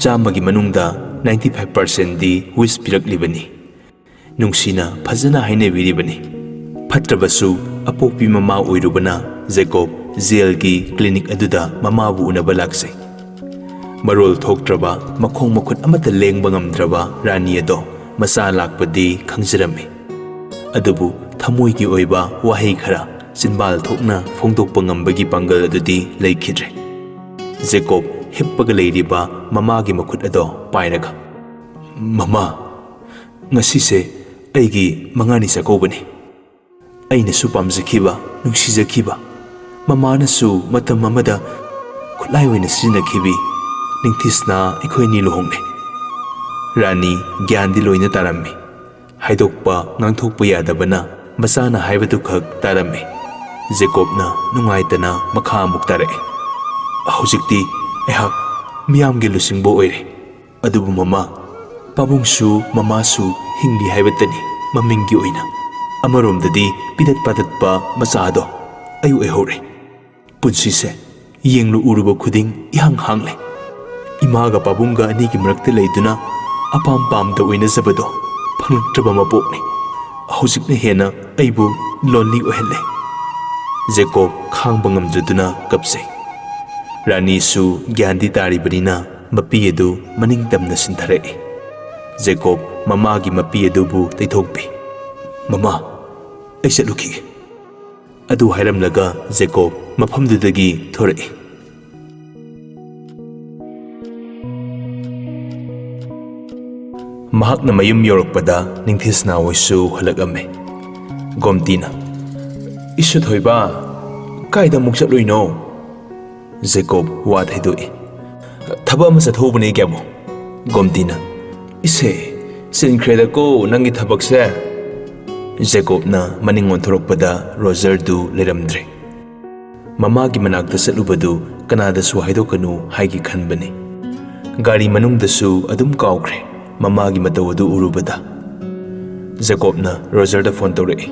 ꯆꯥꯝꯃꯒꯤ ꯃꯅꯨꯡꯗ ninety five percentꯗꯤ wish ꯄꯤꯔꯛꯂꯤꯕꯅꯤ꯫ ꯅꯨꯡꯁꯤꯅ ꯐꯖꯅ ꯍꯥꯏꯅꯕꯤꯔꯤꯕꯅꯤ꯫ ꯐꯠꯇ꯭ꯔꯕꯁꯨ, ꯑꯄꯣꯛꯄꯤ ꯃꯃꯥ ꯑꯣꯏꯔꯨꯕꯅ ꯖꯦꯀꯣꯕ ꯖꯦꯜꯒꯤ clinic ꯑꯗꯨꯗ ꯃꯃꯥꯕꯨ ꯎꯅꯕ ꯂꯥꯛꯆꯩ꯫ ꯃꯔꯣꯜ ꯊꯣꯛꯇ꯭ꯔꯕ, ꯃꯈꯣꯡ ꯃꯈꯨꯠ ꯑꯃꯠꯇ ꯂꯦꯡꯕ ꯉꯝꯗ꯭ꯔꯕ ꯔꯥꯅꯤ ꯑꯗꯣ ꯃꯆꯥ ꯂꯥꯛꯄꯗꯤ ꯈꯪꯖꯔꯝꯃꯤ꯫ ꯑꯗꯨꯕꯨ ꯊꯃꯣꯏꯒꯤ ꯑꯣꯏꯕ ꯋꯥꯍꯩ ꯈꯔ ꯆꯤꯟꯕꯥꯜ ꯊꯣꯛꯅ ꯐꯣꯡꯗꯣꯛꯄ ꯉꯝꯕꯒꯤ ꯄꯥꯡꯒꯜ ꯑꯗꯨꯗꯤ ꯂꯩꯈꯤꯗ꯭ꯔꯦ꯫ ꯖꯦꯀꯣꯕ ꯍꯤꯞꯄꯒ ꯂꯩꯔꯤꯕ ꯃꯃꯥꯒꯤ ꯃꯈꯨꯠ ꯑꯗꯣ ꯄꯥꯏꯔꯒ, "ꯃꯃꯥ, ꯉꯁꯤꯁꯦ ꯑꯩꯒꯤ ꯃꯉꯥꯅꯤ ꯆꯥꯛꯀꯧꯕꯅꯤ꯫ ꯑꯩꯅꯁꯨ ꯄꯥꯝꯖꯈꯤꯕ, ꯅꯨꯡꯁꯤꯖꯈꯤꯕ, ꯃꯃꯥꯅꯁꯨ ꯃꯇꯝ ꯑꯃꯗ ꯈꯨꯠꯂꯥꯏ ꯑꯣꯏꯅ ꯁꯤꯖꯤꯟꯅꯈꯤꯕꯤ ꯅꯤꯡꯊꯤꯁꯅꯥ ꯑꯩꯈꯣꯏ ꯑꯅꯤ ꯂꯨꯍꯣꯡꯂꯦ꯫" ꯔꯥꯅꯤ ꯒ꯭ꯌꯥꯟꯗꯤ ꯂꯣꯏꯅ ꯇꯥꯔꯝꯃꯤ꯫ ꯍꯥꯏꯗꯣꯛꯄ, ꯉꯥꯡꯊꯣꯛꯄ ꯌꯥꯗꯕꯅ ꯃꯆꯥꯅ ꯍꯥꯏꯕꯗꯨꯈꯛ ꯇꯥꯔꯝꯃꯤ꯫ ꯖꯦꯀꯣꯕꯅ ꯅꯨꯡꯉꯥꯏꯇꯅ ꯃꯈꯥ ꯑꯃꯨꯛ ꯇꯥꯔꯛꯏ꯫ ꯍꯧꯖꯤꯛꯇꯤ ꯑꯩꯍꯥꯛ ꯃꯤꯌꯥꯝꯒꯤ ꯂꯨꯆꯤꯡꯕ ꯑꯣꯏꯔꯦ꯫ ꯑꯗꯨꯕꯨ ꯃꯃꯥ, ꯄꯥꯕꯨꯡꯁꯨ ꯃꯃꯥꯁꯨ ꯍꯤꯡꯂꯤ ꯍꯥꯏꯕꯇꯅꯤ ꯃꯃꯤꯡꯒꯤ ꯑꯣꯏꯅ꯫ ꯑꯃꯔꯣꯝꯗꯗꯤ ꯄꯤꯗꯠ ꯄꯥꯗꯠꯄ ꯃꯆꯥꯗꯣ ꯑꯩ ꯑꯣꯏꯍꯧꯔꯦ꯫ ꯄꯨꯟꯁꯤꯁꯦ ꯌꯦꯡꯂꯨ ꯎꯔꯨꯕ ꯈꯨꯗꯤꯡ ꯏꯍꯥꯡ ꯍꯥꯡꯂꯦ꯫ ꯏꯃꯥꯒ ꯄꯥꯕꯨꯡꯒ ꯑꯅꯤꯒꯤ ꯃꯔꯛꯇ ꯂꯩꯗꯨꯅ ꯑꯄꯥꯝ ꯄꯥꯝꯗ ꯑꯣꯏꯅꯖꯕꯗꯣ ꯐꯪꯂꯛꯇ꯭ꯔꯕ ꯃꯄꯣꯛꯅꯤ꯫ ꯍꯧꯖꯤꯛꯅ ꯍꯦꯟꯅ ꯑꯩꯕꯨ ꯂꯣꯟꯂꯤ ꯑꯣꯏꯍꯜꯂꯦ꯫ ꯖꯦꯀꯣꯕ ꯈꯥꯡꯕ ꯉꯝꯖꯗꯨꯅ ꯀꯞꯆꯩ꯫ ꯔꯥꯅꯤꯁꯨ ꯒ꯭ꯌꯥꯟꯗꯤ ꯇꯥꯔꯤꯕꯅꯤꯅ ꯃꯄꯤ ꯑꯗꯨ ꯃꯅꯤꯡ ꯇꯝꯅ ꯁꯤꯟꯊꯔꯛꯏ꯫ ꯖꯦꯀꯣꯕ ꯃꯃꯥꯒꯤ ꯃꯄꯤ ꯑꯗꯨꯕꯨ ꯇꯩꯊꯣꯛꯄꯤ꯫ "ꯃꯃꯥ, ꯑꯩ ꯆꯠꯂꯨꯈꯤꯒꯦ"꯫ ꯑꯗꯨ ꯍꯥꯏꯔꯝꯂꯒ ꯖꯦꯀꯣꯕ ꯃꯐꯝꯗꯨꯗꯒꯤ ꯊꯣꯔꯛꯏ꯫ ꯃꯍꯥꯛꯅ ꯃꯌꯨꯝ ꯌꯧꯔꯛꯄꯗ ꯅꯤꯡꯊꯤꯁꯅꯥ ꯍꯣꯏꯁꯨ ꯍꯜꯂꯛꯂꯝꯃꯦ꯫ ꯒꯣꯝꯇꯤꯅ, "ꯏꯁ ꯊꯣꯏꯕ, ꯀꯥꯏꯗ ꯑꯃꯨꯛ ꯆꯠꯂꯨꯏꯅꯣ?" ꯖꯦꯀꯣꯕ ꯋꯥ ꯊꯩꯗꯣꯛꯏ꯫ "ꯊꯕꯛ ꯑꯃ ꯆꯠꯊꯣꯛꯎꯕꯅꯦ, ꯒ꯭ꯌꯥꯕꯣ"꯫ ꯒꯣꯝꯇꯤꯅ, "ꯏꯁꯦ, ꯆꯤꯟꯈ꯭ꯔꯦꯗꯀꯣ ꯅꯪꯒꯤ ꯊꯕꯛꯁꯦ"꯫ ꯖꯦꯀꯣꯕꯅ ꯃꯅꯤꯡ ꯑꯣꯟꯊꯣꯔꯛꯄꯗ ꯔꯣꯖꯔꯗꯨ ꯂꯩꯔꯝꯗ꯭ꯔꯦ꯫ ꯃꯃꯥꯒꯤ ꯃꯅꯥꯛꯇ ꯆꯠꯂꯨꯕꯗꯨ ꯀꯅꯥꯗꯁꯨ ꯍꯥꯏꯗꯣꯛꯀꯅꯨ ꯍꯥꯏꯒꯦ ꯈꯟꯕꯅꯤ꯫ ꯒꯥꯔꯤ ꯃꯅꯨꯡꯗꯁꯨ ꯑꯗꯨꯝ ꯀꯥꯎꯈ꯭ꯔꯦ ꯃꯃꯥꯒꯤ ꯃꯇꯧ ꯑꯗꯨ ꯎꯔꯨꯕꯗ꯫ ꯖꯦꯀꯣꯕꯅ ꯔꯣꯖꯔꯗ ꯐꯣꯟ ꯇꯧꯔꯛꯏ꯫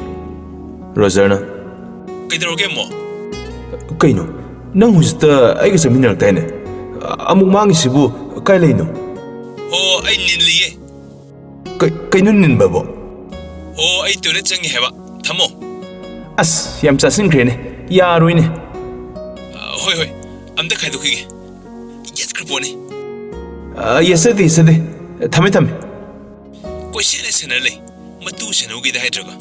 ꯔꯣꯖꯔꯅ, "ꯀꯩꯗꯧꯔꯒꯦ, ꯑꯃꯨꯛ? ꯀꯩꯅꯣ, ꯅꯪ ꯍꯧꯖꯤꯛꯇ ꯑꯩꯒ ꯆꯠꯃꯤꯟꯅꯔꯛꯇꯥꯏꯅꯦ? ꯑꯃꯨꯛ ꯃꯥꯡꯉꯤꯁꯤꯕꯨ ꯀꯥꯏ ꯂꯩꯅꯣ?" "ꯑꯣ, ꯑꯩ ꯅꯤꯜꯂꯤꯌꯦ"꯫ "ꯀꯩ-, ꯀꯩꯅꯣ ꯅꯤꯟꯕꯕꯣ?" "ꯑꯣ, ꯑꯩ ꯇꯣꯏꯂꯦꯠ ꯆꯪꯉꯤ ꯍꯥꯏꯕ꯫ ꯊꯝꯃꯣ"꯫ "ꯑꯁ, ꯌꯥꯝ ꯆꯥꯁꯤꯟꯈ꯭ꯔꯦꯅꯦ, ꯌꯥꯔꯣꯏꯅꯦ"꯫ "ꯑ, ꯍꯣꯏ, ꯍꯣꯏ, ꯑꯝꯇ ꯈꯥꯏꯗꯣꯛꯈꯤꯒꯦ꯫ ꯌꯦꯠꯈ꯭ꯔ ꯄꯣꯠꯅꯤ"꯫ "ꯑ, ꯌꯦꯠꯆꯗꯦ, ꯌꯦꯠꯆꯗꯦ꯫ ꯊꯝꯃꯦ, ꯊꯝꯃꯦ"꯫ "ꯀꯣꯏꯁꯦꯟꯅ ꯁꯦꯟꯅ ꯂꯩ, ꯃꯇꯨ ꯁꯦꯟꯅꯧꯒꯦꯗ ꯍꯥꯏꯗ꯭ꯔꯒ"꯫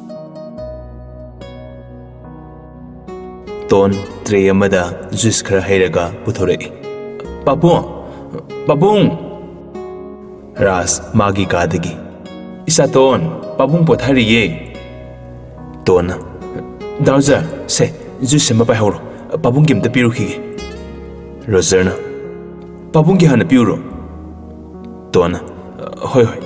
ꯇꯣꯟ ꯇ꯭ꯔꯦ ꯑꯃꯗ ꯖꯨꯏꯁ ꯈꯔ ꯍꯩꯔꯒ ꯄꯨꯊꯣꯔꯛꯏ꯫ "ꯄꯥꯕꯨꯡ! ꯄꯥꯕꯨꯡ!" ꯔꯥꯖ ꯃꯥꯒꯤ ꯀꯥꯗꯒꯤ, "ꯏꯆꯥꯇꯣꯟ, ꯄꯥꯕꯨꯡ ꯄꯣꯊꯥꯔꯤꯌꯦ"꯫ ꯇꯣꯟꯅ, "ꯗꯥ ꯔꯣꯖꯔ, ꯁꯦ, ꯖꯨꯏꯁ ꯑꯃ ꯄꯥꯏꯍꯧꯔꯣ, ꯄꯥꯕꯨꯡꯒꯤ ꯑꯝꯇ ꯄꯤꯔꯨꯈꯤꯒꯦ"꯫ ꯔꯣꯖꯔꯅ, "ꯄꯥꯕꯨꯡꯒꯤ ꯍꯥꯟꯅ ꯄꯤꯔꯨꯔꯣ"꯫ ꯇꯣꯟꯅ, "ꯍꯣꯏ, ꯍꯣꯏ"꯫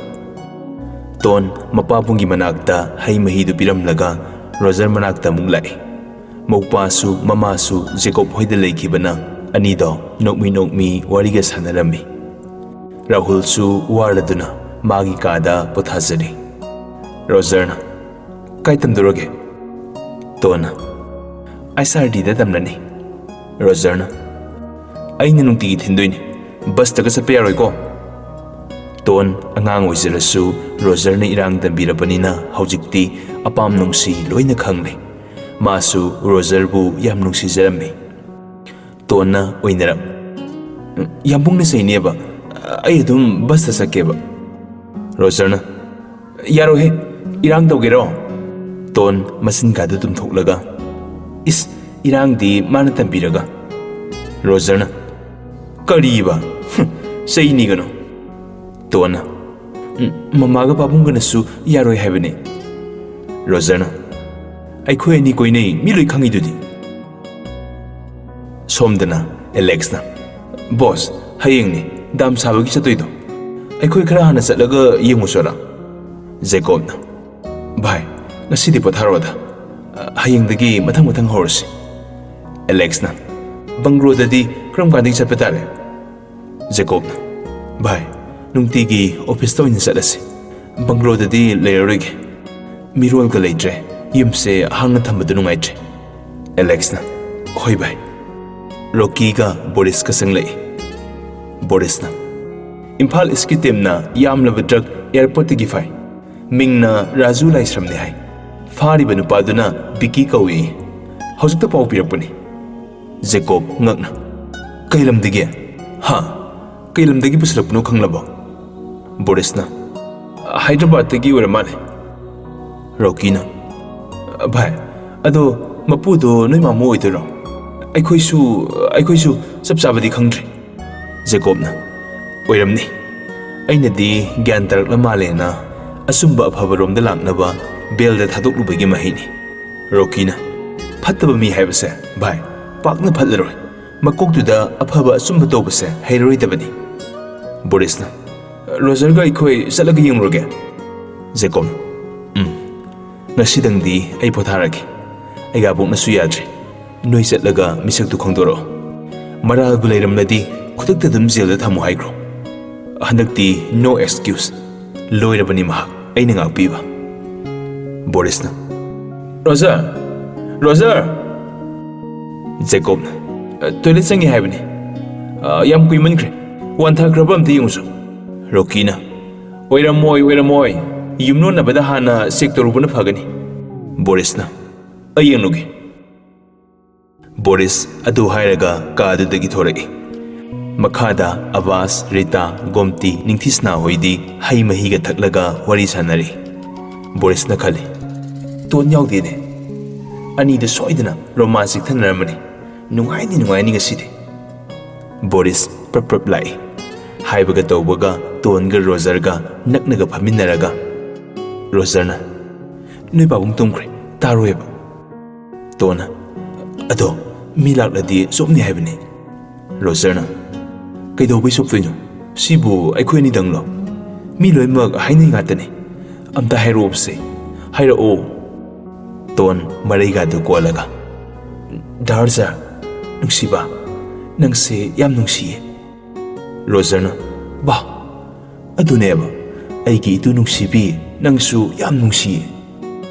ꯇꯣꯟ ꯃꯄꯥꯕꯨꯡꯒꯤ ꯃꯅꯥꯛꯇ ꯍꯩ ꯃꯍꯤꯗꯨ ꯄꯤꯔꯝꯂꯒ ꯔꯣꯖꯔ ꯃꯅꯥꯛꯇ ꯑꯃꯨꯛ ꯂꯥꯛꯏ꯫ ꯃꯧꯄꯥꯁꯨ ꯃꯃꯥꯁꯨ ꯖꯦꯀꯣꯕ ꯍꯣꯏꯗ ꯂꯩꯈꯤꯕꯅ ꯑꯅꯤꯗꯣ ꯅꯣꯛꯃꯤ ꯅꯣꯛꯃꯤ ꯋꯥꯔꯤꯒ ꯁꯥꯟꯅꯔꯝꯃꯤ꯫ ꯔꯥꯍꯨꯜꯁꯨ ꯋꯥꯔꯗꯨꯅ ꯃꯥꯒꯤ ꯀꯥꯗ ꯄꯣꯊꯥꯖꯔꯤ꯫ ꯔꯣꯖꯔꯅ, "ꯀꯥꯏ ꯇꯝꯗꯧꯔꯒꯦ?" ꯇꯣꯟꯅ, "ꯑꯥꯏ ꯑꯦꯁ ꯑꯥꯔ ꯗꯤꯗ ꯇꯝꯂꯅꯤ꯫" ꯔꯣꯖꯔꯅ, "ꯑꯩꯅ ꯅꯨꯡꯇꯤꯒꯤ ꯊꯤꯟꯗꯣꯏꯅꯤ, ꯕꯁꯇꯒ ꯆꯠꯄ ꯌꯥꯔꯣꯏꯀꯣ꯫" ꯇꯣꯟ ꯑꯉꯥꯡ ꯑꯣꯏꯖꯔꯁꯨ ꯔꯣꯖꯔꯅ ꯏꯔꯥꯡ ꯇꯝꯕꯤꯔꯕꯅꯤꯅ ꯍꯧꯖꯤꯛꯇꯤ ꯑꯄꯥꯝ ꯅꯨꯡꯁꯤ ꯂꯣꯏꯅ ꯈꯪꯂꯦ꯫ ꯃꯥꯁꯨ ꯔꯣꯖꯔꯕꯨ ꯌꯥꯝ ꯅꯨꯡꯁꯤꯖꯔꯝꯃꯤ꯫ ꯇꯣꯟꯅ ꯑꯣꯏꯅꯔꯞ, "ꯌꯥꯝꯕꯨꯡꯅ ꯆꯩꯅꯦꯕ, ꯑꯩ ꯑꯗꯨꯝ ꯕꯁꯇ ꯆꯠꯀꯦꯕ꯫" ꯔꯣꯖꯔꯅ, "ꯌꯥꯔꯣꯏꯍꯦ, ꯏꯔꯥꯡ ꯇꯧꯒꯦꯔꯣ?" ꯇꯣꯟ ꯃꯆꯤꯟ ꯀꯥꯗꯨ ꯇꯨꯝꯊꯣꯛꯂꯒ, "ꯏꯁ, ꯏꯔꯥꯡꯗꯤ ꯃꯥꯅ ꯇꯝꯕꯤꯔꯒ꯫" ꯔꯣꯖꯔꯅ, "ꯀꯔꯤꯕ? ꯍꯨꯝ, ꯆꯩꯅꯤ ꯀꯩꯅꯣ꯫" ꯇꯣꯟꯅ, "ꯎꯝ, ꯃꯃꯥꯒ ꯄꯥꯕꯨꯡꯒꯅꯁꯨ ꯌꯥꯔꯣꯏ ꯍꯥꯏꯕꯅꯦ꯫" ꯔꯣꯖꯔꯅ, "ꯑꯩꯈꯣꯏ ꯑꯅꯤ ꯀꯣꯏꯅꯩ, ꯃꯤ ꯂꯣꯏ ꯈꯪꯉꯤꯗꯨꯗꯤ꯫" ꯁꯣꯝꯗꯅ ꯑꯦꯂꯦꯛꯁꯅ, "ꯕꯣꯁ, ꯍꯌꯦꯡꯅꯤ ꯗꯥꯝ ꯁꯥꯕꯒꯤ ꯆꯠꯇꯣꯏꯗꯣ꯫ ꯑꯩꯈꯣꯏ ꯈꯔ ꯍꯥꯟꯅ ꯆꯠꯂꯒ ꯌꯦꯡꯉꯨꯁꯣꯔꯥ?" ꯖꯦꯀꯣꯕꯅ, "ꯚꯥꯏ, ꯉꯁꯤꯗꯤ ꯄꯣꯊꯥꯔꯣꯗ꯫ ꯍꯌꯦꯡꯗꯒꯤ ꯃꯊꯪ ꯃꯊꯪ ꯍꯧꯔꯁꯤ꯫" ꯑꯦꯂꯦꯛꯁꯅ, "ꯕꯪꯒ꯭ꯂꯣꯗꯗꯤ ꯀꯔꯝ ꯀꯥꯟꯗꯒꯤ ꯆꯠꯄ ꯇꯥꯔꯦ?" ꯖꯦꯀꯣꯕꯅ, "ꯚꯥꯏ, ꯅꯨꯡꯇꯤꯒꯤ ꯑꯣꯐꯤꯁꯇ ꯑꯣꯏꯅ ꯆꯠꯂꯁꯤ꯫ ꯕꯪꯒ꯭ꯂꯣꯗꯗꯤ ꯂꯩꯔꯔꯣꯏꯒꯦ꯫ ꯃꯤꯔꯣꯜꯒ ꯂꯩꯇ꯭ꯔꯦ, ꯌꯨꯝꯁꯦ ꯍꯥꯡꯅ ꯊꯝꯕꯗꯨ ꯅꯨꯡꯉꯥꯏꯇ꯭ꯔꯦ꯫" ꯑꯦꯂꯦꯛꯁꯅ, "ꯍꯣꯏ ꯚꯥꯏ꯫" ꯔꯣꯀꯤꯒ ꯕꯣꯔꯤꯁꯀ ꯆꯪꯂꯛꯏ꯫ ꯕꯣꯔꯤꯁꯅ, "ꯏꯝꯐꯥꯜ ꯏꯁꯀꯤ ꯇꯤꯝꯅ ꯌꯥꯝꯂꯕ ꯗ꯭ꯔꯒ ꯑꯦꯌꯔꯄꯣꯔꯠꯇꯒꯤ ꯐꯥꯏ꯫ ꯃꯤꯡꯅ ꯔꯥꯖꯨ ꯂꯥꯏꯁ꯭ꯔꯝꯅꯤ ꯍꯥꯏ꯫ ꯐꯥꯔꯤꯕ ꯅꯨꯄꯥꯗꯨꯅ ꯕꯤꯀꯤ ꯀꯧꯏ꯫ ꯍꯧꯖꯤꯛꯇ ꯄꯥꯎ ꯄꯤꯔꯛꯄꯅꯤ꯫" ꯖꯦꯀꯣꯕ ꯉꯛꯅ, "ꯀꯩ ꯂꯝꯗꯒꯤ? ꯍꯥ? ꯀꯩ ꯂꯝꯗꯒꯤ ꯄꯨꯁꯤꯜꯂꯛꯄꯅꯣ ꯈꯪꯂꯕꯣ?" ꯕꯣꯔꯤꯁꯅ, "ꯍꯥꯏꯗ꯭ꯔꯕꯥꯗꯇꯒꯤ ꯑꯣꯏꯔ ꯃꯥꯜꯂꯦ꯫" ꯔꯣꯀꯤꯅ, "ꯚꯥꯏ, ꯑꯗꯣ ꯃꯄꯨꯗꯣ ꯅꯣꯏ ꯃꯥꯃꯣ ꯑꯣꯏꯗꯣꯏꯔꯣ? ꯑꯩꯈꯣꯏꯁꯨ, ꯑꯩꯈꯣꯏꯁꯨ ꯆꯞ ꯆꯥꯕꯗꯤ ꯈꯪꯗ꯭ꯔꯦ꯫" ꯖꯦꯀꯣꯕꯅ, "ꯑꯣꯏꯔꯝꯅꯤ꯫ ꯑꯩꯅꯗꯤ ꯒ꯭ꯌꯥꯟ ꯇꯥꯔꯛꯂ ꯃꯥꯜꯂꯦꯅ ꯑꯆꯨꯝꯕ ꯑꯐꯕꯔꯣꯝꯗ ꯂꯥꯛꯅꯕ ꯕꯦꯜꯗ ꯊꯥꯗꯣꯛꯂꯨꯕꯒꯤ ꯃꯍꯩꯅꯤ꯫" ꯔꯣꯀꯤꯅ, "ꯐꯠꯇꯕ ꯃꯤ ꯍꯥꯏꯕꯁꯦ, ꯚꯥꯏ, ꯄꯥꯛꯅ ꯐꯠꯂꯔꯣꯏ꯫ ꯃꯀꯣꯛꯇꯨꯗ ꯑꯐꯕ ꯑꯆꯨꯝꯕ ꯇꯧꯕꯁꯦ ꯍꯩꯔꯔꯣꯏꯗꯕꯅꯤ꯫" ꯕꯣꯔꯤꯁꯅ, "ꯔꯣꯖꯔꯒ ꯑꯩꯈꯣꯏ ꯆꯠꯂꯒ ꯌꯦꯡꯂꯨꯔꯒꯦ꯫" ꯖꯦꯀꯣꯕꯅ, "ꯎꯝ, ꯉꯁꯤꯗꯪꯗꯤ ꯑꯩ ꯄꯣꯊꯥꯔꯒꯦ꯫ ꯑꯩꯒꯥꯕꯣꯛꯅꯁꯨ ꯌꯥꯗ꯭ꯔꯤ꯫ ꯅꯣꯏ ꯆꯠꯂꯒ ꯃꯤꯁꯛꯇꯨ ꯈꯪꯗꯣꯔꯛꯑꯣ꯫ ꯃꯔꯥꯜꯕꯨ ꯂꯩꯔꯝꯂꯗꯤ ꯈꯨꯗꯛꯇ ꯑꯗꯨꯝ ꯖꯦꯜꯗ ꯊꯝꯃꯨ ꯍꯥꯏꯈ꯭ꯔꯣ꯫ ꯍꯟꯗꯛꯇꯤ no excuse꯫ ꯂꯣꯏꯔꯕꯅꯤ ꯃꯍꯥꯛ ꯑꯩꯅ ꯉꯥꯛꯄꯤꯕ꯫ ꯕꯣꯔꯤꯁꯅ, "ꯔꯣꯖꯔ! ꯔꯣꯖꯔ!" ꯖꯦꯀꯣꯕꯅ, "ꯇꯣꯏꯂꯦꯠ ꯆꯪꯉꯤ ꯍꯥꯏꯕꯅꯤ꯫ ꯑ, ꯌꯥꯝ ꯀꯨꯏꯃꯟꯈ꯭ꯔꯦ꯫ ꯋꯥꯟꯊꯈ꯭ꯔꯕ ꯑꯝꯇ ꯌꯦꯡꯉꯨꯁꯨ꯫" ꯔꯣꯀꯤꯅ, "ꯑꯣꯏꯔꯝꯃꯣꯏ, ꯑꯣꯏꯔꯝꯃꯣꯏ꯫ ꯌꯨꯝꯂꯣꯟꯅꯕꯗ ꯍꯥꯟꯅ ꯆꯦꯛ ꯇꯧꯔꯨꯕꯅ ꯐꯒꯅꯤ꯫" ꯕꯣꯔꯤꯁꯅ, "ꯑꯩ ꯌꯦꯡꯂꯨꯒꯦ꯫" ꯕꯣꯔꯤꯁ ꯑꯗꯨ ꯍꯥꯏꯔꯒ ꯀꯥꯗꯨꯗꯒꯤ ꯊꯣꯔꯛꯏ꯫ ꯃꯈꯥꯗ ꯑꯕꯥꯁ, ꯔꯤꯇꯥ, ꯒꯣꯝꯇꯤ, ꯅꯤꯡꯊꯤꯁꯅꯥ ꯍꯣꯏꯗꯤ ꯍꯩ ꯃꯍꯤꯒ ꯊꯛꯂꯒ ꯋꯥꯔꯤ ꯁꯥꯟꯅꯔꯤ꯫ ꯕꯣꯔꯤꯁꯅ ꯈꯜꯂꯤ, "ꯇꯣꯟ ꯌꯥꯎꯗꯦꯅꯦ꯫ ꯑꯅꯤꯗ ꯁꯣꯏꯗꯅ ꯔꯣꯃꯥꯟꯁ ꯆꯤꯛꯊꯅꯔꯝꯃꯅꯤ꯫ ꯅꯨꯡꯉꯥꯏꯅꯤ, ꯅꯨꯡꯉꯥꯏꯅꯤ ꯉꯁꯤꯗꯤ꯫" ꯕꯣꯔꯤꯁ ꯄ꯭ꯔꯞ ꯄ꯭ꯔꯞ ꯂꯥꯛꯏ꯫ ꯍꯥꯏꯕꯒ ꯇꯧꯕꯒ ꯇꯣꯟꯒ ꯔꯣꯖꯔꯒ ꯅꯛꯅꯒ ꯐꯝꯃꯤꯟꯅꯔꯒ, ꯔꯣꯖꯔꯅ, "ꯅꯣꯏ ꯄꯥꯕꯨꯡ ꯇꯨꯝꯈ꯭ꯔꯦ, ꯇꯥꯔꯣꯏꯕ꯫" ꯇꯣꯟꯅ, "ꯑꯗꯣ ꯃꯤ ꯂꯥꯛꯂꯗꯤ ꯆꯣꯞꯅꯤ ꯍꯥꯏꯕꯅꯤ꯫" ꯔꯣꯖꯔꯅ, "ꯀꯩꯗꯧꯕꯩ ꯆꯣꯞꯇꯣꯏꯅꯣ? ꯁꯤꯕꯨ ꯑꯩꯈꯣꯏ ꯑꯅꯤꯗꯪꯂꯣ? ꯃꯤ ꯂꯣꯏꯅꯃꯛ ꯍꯥꯏꯅꯩ ꯉꯥꯛꯇꯅꯤ꯫ ꯑꯝꯇ ꯍꯥꯏꯔꯛꯑꯣꯕꯁꯦ, ꯍꯥꯏꯔꯛꯑꯣ꯫" ꯇꯣꯟ ꯃꯔꯩꯒꯥꯗꯨ ꯀꯣꯜꯂꯒ, "ꯗꯥꯔꯖꯥ, ꯅꯨꯡꯁꯤꯕ, ꯅꯪꯁꯦ ꯌꯥꯝ ꯅꯨꯡꯁꯤꯌꯦ꯫" ꯔꯣꯖꯔꯅ, "ꯕꯥ, ꯑꯗꯨꯅꯦꯕ, ꯑꯩꯒꯤ ꯏꯇꯨ ꯅꯨꯡꯁꯤꯕꯤ, ꯅꯪꯁꯨ ꯌꯥꯝ ꯅꯨꯡꯁꯤꯌꯦ꯫"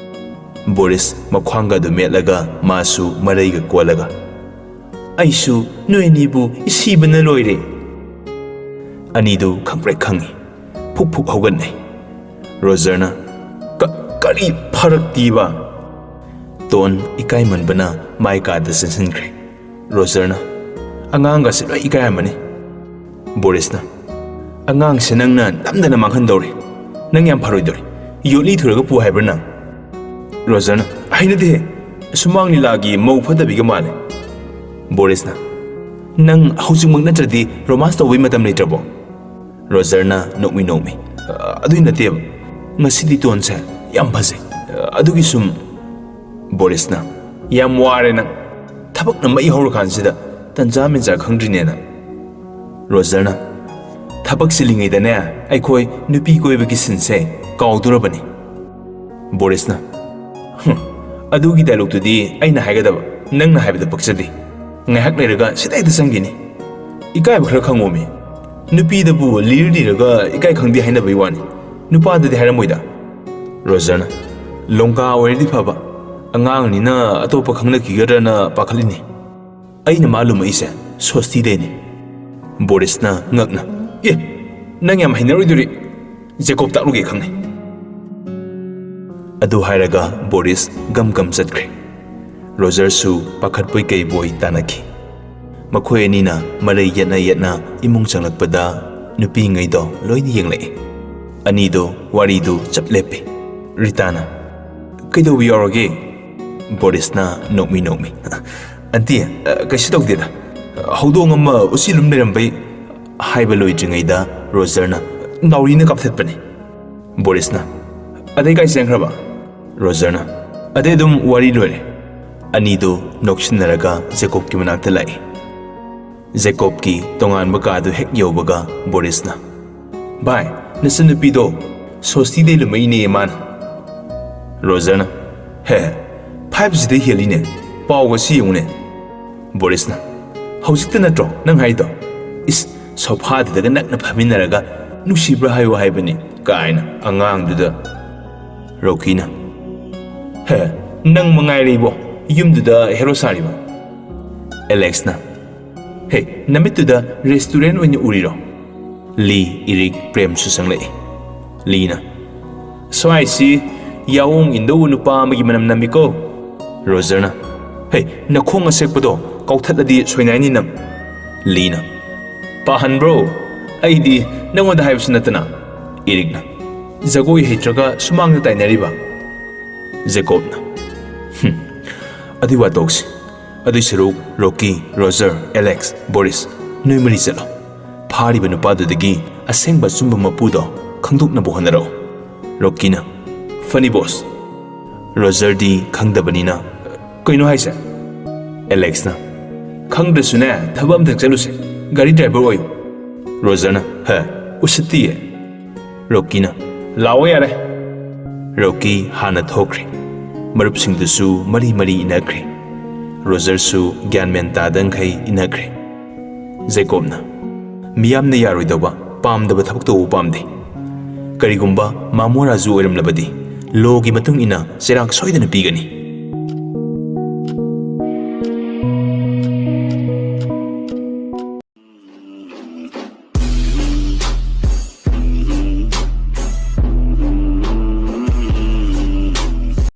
ꯕꯣꯔꯤꯁ ꯃꯈ꯭ꯋꯥꯡꯒꯗꯨ ꯃꯦꯠꯂꯒ ꯃꯥꯁꯨ ꯃꯔꯩꯒ ꯀꯣꯜꯂꯒ, "ꯑꯩꯁꯨ ꯅꯣꯏ ꯑꯅꯤꯕꯨ ꯏꯁꯤꯕꯅ ꯂꯣꯏꯔꯦ꯫" ꯑꯅꯤꯗꯨ ꯈꯪꯄ꯭ꯔꯦꯛ ꯈꯪꯉꯤ꯫ ꯐꯨꯛ ꯐꯨꯛ ꯍꯧꯒꯠꯅꯩ꯫ ꯔꯣꯖꯔꯅ, "ꯀ-, ꯀꯔꯤ ꯐꯔꯛꯇꯤꯕ?" ꯇꯣꯟ ꯏꯀꯥꯏꯃꯟꯕꯅ ꯃꯥꯏ ꯀꯥꯗ ꯆꯦꯟꯁꯤꯟꯈ꯭ꯔꯦ꯫ ꯔꯣꯖꯔꯅ, "ꯑꯉꯥꯡꯒꯁꯦ ꯂꯣꯏ ꯏꯀꯥꯏꯔꯝꯃꯅꯤ꯫" ꯕꯣꯔꯤꯁꯅ, "ꯑꯉꯥꯡꯁꯦ ꯅꯪꯅ ꯅꯝꯗꯅ ꯃꯥꯡꯍꯟꯗꯧꯔꯦ꯫ ꯅꯪ ꯌꯥꯝ ꯐꯔꯣꯏꯗꯧꯔꯤ꯫ ꯌꯣꯠꯂꯤ ꯊꯨꯔꯒ ꯄꯨ ꯍꯥꯏꯕ꯭ꯔꯥ ꯅꯪ?" ꯔꯣꯖꯔꯅ, "ꯍꯩꯅꯗꯦꯍꯦ꯫ ꯁꯨꯃꯥꯡ ꯂꯤꯂꯥꯒꯤ ꯃꯧ ꯐꯠꯇꯕꯤꯒ ꯃꯥꯜꯂꯦ꯫" ꯕꯣꯔꯤꯁꯅ, "ꯅꯪ ꯍꯧꯖꯤꯛꯃꯛ ꯅꯠꯇ꯭ꯔꯗꯤ ꯔꯣꯃꯥꯟꯁ ꯇꯧꯕꯩ ꯃꯇꯝ ꯂꯩꯇ꯭ꯔꯕꯣ?" ꯔꯣꯖꯔꯅ ꯅꯣꯛꯃꯤ ꯅꯣꯛꯃꯤ, "ꯑ, ꯑꯗꯨꯏ ꯅꯠꯇꯦꯕ꯫ ꯉꯁꯤꯗꯤ ꯇꯣꯟꯁꯦ ꯌꯥꯝ ꯐꯖꯩ꯫ ꯑ, ꯑꯗꯨꯒꯤ ꯁꯨꯝ꯫" ꯕꯣꯔꯤꯁꯅ, "ꯌꯥꯝ ꯋꯥꯔꯦ ꯅꯪ꯫ ꯊꯕꯛꯅ ꯃꯩ ꯍꯧꯔꯀꯥꯟꯁꯤꯗ ꯇꯟꯖꯥ ꯃꯦꯟꯖꯥ ꯈꯪꯗ꯭ꯔꯤꯅꯦ ꯅꯪ꯫" ꯔꯣꯖꯔꯅ, "ꯊꯕꯛ ꯆꯤꯜꯂꯤꯉꯩꯗꯅꯦ ꯑꯩꯈꯣꯏ ꯅꯨꯄꯤ ꯀꯣꯏꯕꯒꯤ ꯁꯤꯟꯁꯦ ꯀꯥꯎꯗꯣꯔꯕꯅꯤ꯫" ꯕꯣꯔꯤꯁꯅ, "ꯍꯨꯝ, ꯑꯗꯨꯒꯤ ꯗꯥꯏꯂꯣꯛꯇꯨꯗꯤ ꯑꯩꯅ ꯍꯥꯏꯒꯗꯕ, ꯅꯪꯅ ꯍꯥꯏꯕꯗ ꯄꯛꯆꯗꯦ꯫ ꯉꯥꯏꯍꯥꯛ ꯂꯩꯔꯒ ꯁꯤꯗ ꯍꯦꯛꯇ ꯆꯪꯈꯤꯅꯤ꯫ ꯏꯀꯥꯏꯕ ꯈꯔ ꯈꯪꯉꯣꯃꯤ꯫ ꯅꯨꯄꯤꯗꯕꯨ ꯂꯤꯔ ꯂꯤꯔꯒ ꯏꯀꯥꯏ ꯈꯪꯗꯦ ꯍꯥꯏꯅꯕꯩ ꯋꯥꯅꯤ꯫ ꯅꯨꯄꯥꯗꯗꯤ ꯍꯥꯏꯔꯝꯃꯣꯏꯗ꯫ ꯔꯣꯖꯔꯅ, ꯂꯣꯡꯒꯥ ꯑꯣꯏꯔꯗꯤ ꯐꯕ, ꯑꯉꯥꯡꯅꯤꯅ ꯑꯇꯣꯞꯄ ꯈꯪꯅꯈꯤꯒꯗ꯭ꯔꯅ ꯄꯥꯈꯠꯂꯤꯅꯤ꯫ ꯑꯩꯅ ꯃꯥ ꯂꯨꯝꯃꯛꯏꯁꯦ ꯁꯣꯁꯇꯤꯗꯩꯅꯤ꯫ ꯕꯣꯔꯤꯁꯅ ꯉꯛꯅ, ꯑꯦ, ꯅꯪ ꯌꯥꯝ ꯍꯩꯅꯔꯣꯏꯗꯣꯔꯤ꯫ ꯖꯦꯀꯣꯕ ꯇꯥꯛꯂꯨꯒꯦ ꯈꯪꯅꯩ꯫ ꯑꯗꯨ ꯍꯥꯏꯔꯒ ꯕꯣꯔꯤꯁ ꯒꯝ ꯒꯝ ꯆꯠꯈ꯭ꯔꯦ꯫ ꯔꯣꯖꯔꯁꯨ ꯄꯥꯈꯠꯄꯣꯏ ꯀꯩꯕꯣꯏ ꯇꯥꯟꯅꯈꯤ꯫ ꯃꯈꯣꯏ ꯑꯅꯤꯅ ꯃꯔꯩ ꯌꯦꯠꯅ ꯌꯦꯠꯅ ꯏꯃꯨꯡ ꯆꯪꯂꯛꯄꯗ ꯅꯨꯄꯤꯉꯩꯗꯣ ꯂꯣꯏꯅ ꯌꯦꯡꯂꯛꯏ꯫ ꯑꯅꯤꯗꯣ ꯋꯥꯔꯤꯗꯨ ꯆꯞ ꯂꯦꯞꯄꯤ꯫ ꯔꯤꯇꯥꯅ, "ꯀꯩꯗꯧꯕ ꯌꯥꯎꯔꯒꯦ?" ꯕꯣꯔꯤꯁꯅ ꯅꯣꯛꯃꯤ ꯅꯣꯛꯃꯤ, "ꯑꯟꯇꯤ, ꯑ, ꯀꯩꯁꯨ ꯇꯧꯗꯦꯗ꯫ ꯍꯧꯗꯣꯡ ꯑꯃ ꯎꯆꯤ ꯂꯨꯝ ꯂꯩꯔꯝꯕꯩ" ꯍꯥꯏꯕ ꯂꯣꯏꯗ꯭ꯔꯤꯉꯩꯗ ꯔꯣꯖꯔꯅ ꯅꯥꯎꯔꯤꯅ ꯀꯥꯞꯊꯠꯄꯅꯤ꯫ ꯕꯣꯔꯤꯁꯅ, "ꯑꯗꯩ ꯀꯥꯏ ꯆꯦꯟꯈ꯭ꯔꯕ?" ꯔꯣꯖꯔꯅ, "ꯑꯗꯩ ꯑꯗꯨꯝ ꯋꯥꯔꯤ ꯂꯣꯏꯔꯦ꯫" ꯑꯅꯤꯗꯨ ꯅꯣꯛꯁꯤꯟꯅꯔꯒ ꯖꯦꯀꯣꯕꯀꯤ ꯃꯅꯥꯛꯇ ꯂꯥꯛꯏ꯫ ꯖꯦꯀꯣꯕꯀꯤ ꯇꯣꯉꯥꯟꯕ ꯀꯥꯗꯨ ꯍꯦꯛ ꯌꯧꯕꯒ ꯕꯣꯔꯤꯁꯅ, "ꯚꯥꯏ, ꯅꯆꯟꯅꯨꯄꯤꯗꯣ ꯁꯣꯁꯇꯤꯗꯩ ꯂꯨꯝꯃꯛꯏꯅꯦ ꯃꯥꯅ꯫" ꯔꯣꯖꯔꯅ, "ꯍꯦ, ꯐꯥꯏꯚ ꯖꯤꯗꯩ ꯍꯦꯜꯂꯤꯅꯦ, ꯄꯥꯎꯒ ꯁꯤ ꯌꯦꯡꯉꯨꯅꯦ꯫" ꯕꯣꯔꯤꯁꯅ, "ꯍꯧꯖꯤꯛꯇ ꯅꯠꯇ꯭ꯔꯣ ꯅꯪ ꯍꯥꯏꯗꯣ? ꯏꯁ, ꯁꯣꯐꯥꯗꯨꯗꯒ ꯅꯛꯅ ꯐꯝꯃꯤꯟꯅꯔꯒ ꯅꯨꯡꯁꯤꯕ꯭ꯔꯥ ꯍꯥꯏꯌꯨ ꯍꯥꯏꯕꯅꯤ ꯀꯥꯏꯅ ꯑꯉꯥꯡꯗꯨꯗ꯫" ꯔꯣꯀꯤꯅ, "ꯍꯦ, ꯅꯪ ꯃꯉꯥꯏꯔꯦ ꯏꯕꯣ, ꯌꯨꯝꯗꯨꯗ ꯍꯦꯔꯣ ꯁꯥꯔꯤꯕ꯫" ꯑꯦꯂꯦꯛꯁꯅ, "ꯍꯦ, ꯅꯃꯤꯠꯇꯨꯗ ꯔꯦꯁꯇꯨꯔꯦꯟ ꯑꯣꯏꯅ ꯎꯔꯤꯔꯣ?" ꯂꯤ, ꯏꯔꯤꯛ, ꯄ꯭ꯔꯦꯝꯁꯨ ꯆꯪꯂꯛꯏ꯫ ꯂꯤꯅ, "ꯁ꯭ꯋꯥꯏꯁꯤ ꯌꯥꯑꯣꯡ ꯏꯟꯗꯧꯕ ꯅꯨꯄꯥ ꯑꯃꯒꯤ ꯃꯅꯝ ꯅꯝꯃꯤꯀꯣ꯫" ꯔꯣꯖꯔꯅ, "ꯍꯦ, ꯅꯈꯣꯡ ꯑꯁꯦꯛꯄꯗꯣ ꯀꯥꯎꯊꯠꯂꯗꯤ ꯁꯣꯏꯅꯥꯏꯅꯤ ꯅꯝ꯫" ꯂꯤꯅ, "ꯄꯥꯍꯟꯕ꯭ꯔꯣ? ꯑꯩꯗꯤ ꯅꯪꯉꯣꯟꯗ ꯍꯥꯏꯕꯁꯨ ꯅꯠꯇꯅ꯫" ꯏꯔꯤꯛꯅ, "ꯖꯒꯣꯏ ꯍꯩꯇ꯭ꯔꯒ ꯁꯨꯃꯥꯡꯗ ꯇꯥꯏꯅꯔꯤꯕ?" ꯖꯦꯀꯣꯕꯅ, "ꯍꯨꯝ, ꯑꯗꯨꯏ ꯋꯥ ꯇꯣꯛꯁꯤ꯫ ꯑꯗꯨꯏ ꯁꯔꯨꯛ ꯔꯣꯀꯤ, ꯔꯣꯖꯔ, ꯑꯦꯂꯦꯛꯁ, ꯕꯣꯔꯤꯁ, ꯅꯣꯏ ꯃꯔꯤ ꯆꯠꯂꯣ꯫ ꯐꯥꯔꯤꯕ ꯅꯨꯄꯥꯗꯨꯗꯒꯤ ꯑꯁꯦꯡꯕ ꯑꯆꯨꯝꯕ ꯃꯄꯨꯗꯣ ꯈꯪꯗꯣꯛꯅꯕ ꯍꯣꯠꯅꯔꯛꯑꯣ꯫" ꯔꯣꯀꯤꯅ, "ꯐꯅꯤ ꯕꯣꯁ꯫" ꯔꯣꯖꯔꯗꯤ ꯈꯪꯗꯕꯅꯤꯅ, "ꯀꯩꯅꯣ ꯍꯥꯏꯁꯦ?" ꯑꯦꯂꯦꯛꯁꯅ, "ꯈꯪꯗ꯭ꯔꯁꯨꯅꯦ, ꯊꯕꯛ ꯑꯝꯇꯪ ꯆꯠꯂꯨꯁꯦ꯫ ꯒꯥꯔꯤ ꯗ꯭ꯔꯥꯏꯚꯔ ꯑꯣꯏꯌꯨ꯫" ꯔꯣꯖꯔꯅ, "ꯍꯦ, ꯎꯁꯤꯠꯇꯤꯌꯦ꯫" ꯔꯣꯀꯤꯅ, "ꯂꯥꯛꯑꯣ ꯌꯥꯔꯦ꯫" ꯔꯣꯀꯤ ꯍꯥꯟꯅ ꯊꯣꯛꯈ꯭ꯔꯦ꯫ ꯃꯔꯨꯞꯁꯤꯡꯗꯨꯁꯨ ꯃꯔꯤ ꯃꯔꯤ ꯏꯟꯅꯈ꯭ꯔꯦ꯫ ꯔꯣꯖꯔꯁꯨ ꯒ꯭ꯌꯥꯟ ꯃꯦꯟ ꯇꯥꯗꯈꯩ ꯏꯟꯅꯈ꯭ꯔꯦ꯫ ꯖꯦꯀꯣꯕꯅ, "ꯃꯤꯌꯥꯝꯅ ꯌꯥꯔꯣꯏꯗꯧꯕ, ꯄꯥꯝꯗꯕ ꯊꯕꯛ ꯇꯧꯕ ꯄꯥꯝꯗꯦ꯫ ꯀꯔꯤꯒꯨꯝꯕ ꯃꯥꯃꯣ ꯔꯥꯖꯨ ꯑꯣꯏꯔꯝꯂꯕꯗꯤ ꯂꯣꯒꯤ ꯃꯇꯨꯡ ꯏꯟꯅ ꯆꯩꯔꯥꯛ ꯁꯣꯏꯗꯅ ꯄꯤꯒꯅꯤ꯫